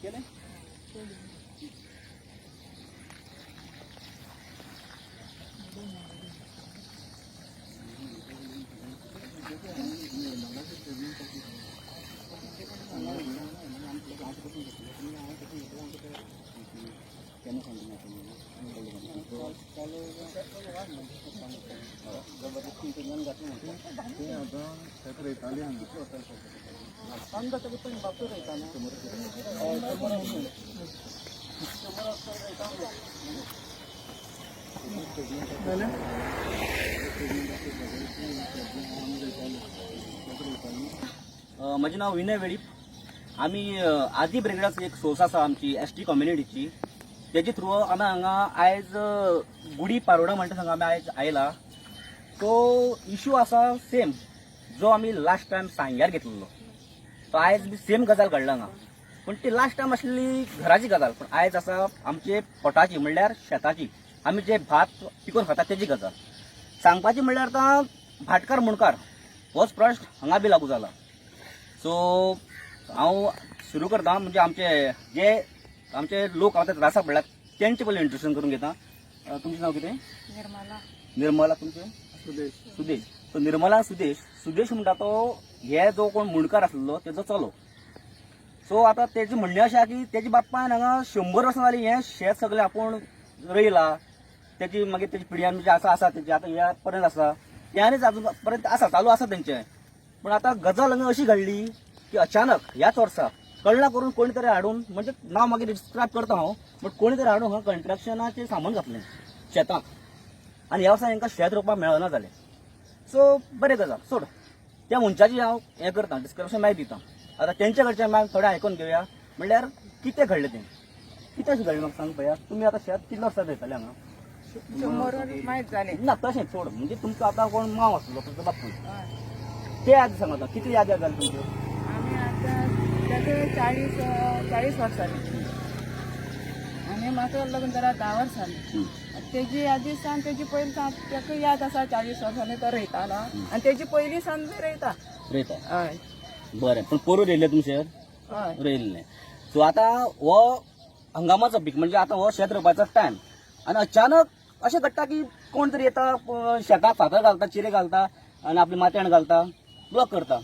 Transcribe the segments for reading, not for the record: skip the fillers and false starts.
केलें. ते आतां शेत रोयताले हांगा. म्हजें नांव विनय वेळीप. आमी आदी ब्रिगेडाचो एक सोर्स आसा आमची एस टी कम्युनिटीची. तेजे थ्रू आमी हांगा आयज गुडी पारोडा म्हणटा हांगा आमी आयज आयला. तो इशू आसा सेम जो आमी लास्ट टायम सांग्यार घेतलेलो, तो आयज बी सेम गजाल घडला हांगा. पूण ती लास्ट टायम आसली घराची गजाल, पूण आयज आसा आमचे पोटाची, म्हणल्यार शेताची, आमी जे भात पिकोवन खाता तेजी गजाल. सांगपाची म्हणल्यार आतां भाटकार मुणकार होच प्रश्न हांगा बी लागू जाला. सो हांव सुरू करता, म्हणजे आमचे जे आमचे लोक आतां त्रासा पडल्यात तेंचे पयलीं इंट्रोड्यूशन करून घेता. तुमचें नांव कितें? निर्मला. निर्मला. तुमचें? सुदेश. सुदेश. सो निर्मला, सुदेश. सुदेश म्हणटा तो हे जो कोण मुंडकार आसलो तेजो चलो. सो आतां तेजें म्हणणें अशें आहा की तेजे बापायन हांगा 100 वर्सां जालीं हें शेत सगळें आपूण रोयलां. तेजी मागीर तेजी पिढ्यान म्हणजे आसा आसा तेजी आतां ह्या पर्यंत आसा, त्यानीच आजून पर्यंत आसा, चालू आसा तेंचें. पूण आतां गजाल हांगा अशी घडली की अचानक ह्याच वर्सा कळना करून कोणी तरी हाडून, म्हणजे नांव मागीर डिस्क्रायब करता हांव, बट कोणी तरी हाडून हांगा कंस्ट्रक्शनाचें सामान घातलें शेताक आनी ह्या वर्सा तांकां शेत रोवपाक मेळना जालें. सो बरें गजाल सोड, त्या मनशाची हांव हें करता, डिस्क्रिप्शन मागीर दिता. आतां तेंच्या कडच्यान मागीर थोडें आयकून घेवया, म्हणल्यार कितें घडलें तें, कितें अशें घडलें म्हाका सांग पळया. तुमी आतां शेत कितले वर्सां रोयताले हांगा? 100 मायज जालें. ना तशें सोड, म्हणजे तुमचो आतां कोण माव आसलो, तुमचो बापूय, हय. ते आदी सांग आतां कितली यादी जाली तुमच्यो? आमी आतां ताका 40 वर्सां जालीं आनी म्हाका लग्न जाल्यार 10 वर्सां जालीं. तेजी यादी सान तेजी पयलीं सान ताका याद आसा, 40 वर्सांनी तो रोयतालो आनी तेजी पयलीं सान बी रोयता. रोयता. हय. बरें, पूण पोरूं रोयलें तुमी शेत? हय. रोयल्लें. सो आतां हो हंगामाचो पीक, म्हणजे आतां हो शेत रोवपाचो टायम आनी अचानक अशें घडटा की कोण तरी येता, शेताक फातर घालता, चिरे घालता आनी आपली मातयेन घालता, ब्लॉक करता.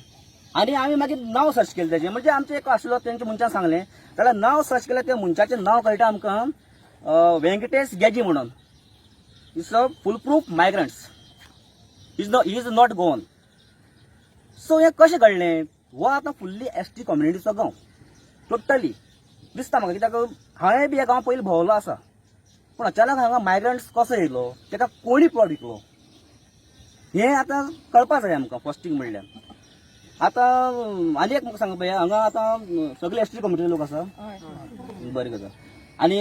आनी आमी मागीर नांव सर्च केलें तेजें, म्हणजे आमचें एक आसलो तेंच्या मनशान सांगलें जाल्यार नांव सर्च केलें, त्या मनशाचें नांव कळटा आमकां वेंकटेश गेजी म्हणून. Is a full proof migrants, is not Goan. So हें कशें घडलें? हो आतां फुल्ली एस टी कम्युनिटीचो गांव टोटली दिसता म्हाका, कित्याक हांवें बी ह्या गांव पयलीं भोंवलो आसा. पूण अचानक हांगा मायग्रंट्स कसो येयलो, ताका कोणी प्लॉट विकलो, हें आतां कळपा जाय आमकां फर्स्ट थिंग म्हणल्यार. आतां आनी एक म्हाका सांग पळया, हांगा आतां सगळे एस टी कम्युनिटी लोक आसा? हय. बरें गजाल. आनी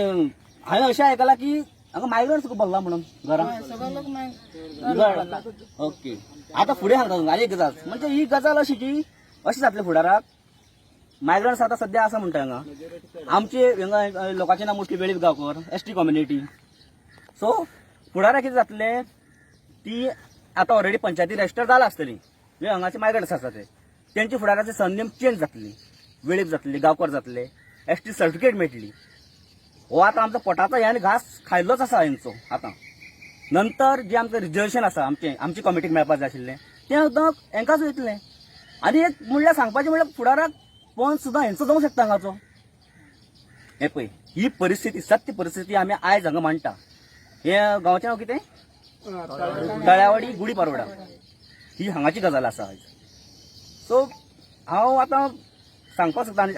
हांवें अशें आयकलां की हांगा मायग्रंट्स भरला म्हणून घरां. हय, सगळे लोक मागीर. ओके, आतां फुडें सांगता तुमकां आनी एक गजाल, म्हणजे ही गजाल अशी की अशी जातली फुडाराक. मायग्रंट्स आतां सद्या आसा म्हणटा हांगा आमचे हांगा लोकांचें नांव mostly Velip Gaonkar, S T community. So फुडाराक कितें जातलें, ती आतां ऑलरेडी पंचायती रजिस्टर जाला आसतली, म्हणजे हांगाचे मायग्रंट्स आसा ते, तेंचे फुडाराचे सरनेम चेंज जातली, वेळीप जातली, गांवकर जातले, एस टी सर्टिफिकेट मेळटली. हो आतां आमचो पोटाचो ह्यान घास खायल्लोच आसा हेंचो. आतां नंतर जे आमचें रिजर्वेशन आसा आमचें आमचे कमिटीक मेळपाक जाय आशिल्लें तें सुद्दां हेंकांच वयतलें. आनी एक म्हणल्यार सांगपाचें म्हणल्यार फुडाराक पंच सुद्दां हेंचो जावंक शकता हांगाचो. हें पळय, ही परिस्थिती, सत्य परिस्थिती आमी आयज हांगा मांडटा. हें गांवचें नांव कितें? तळ्यावाडी गुडी पारोडा ही हांगाची गजाल आसा आयज. सो हांव आतां सांगपाक सोदता आनी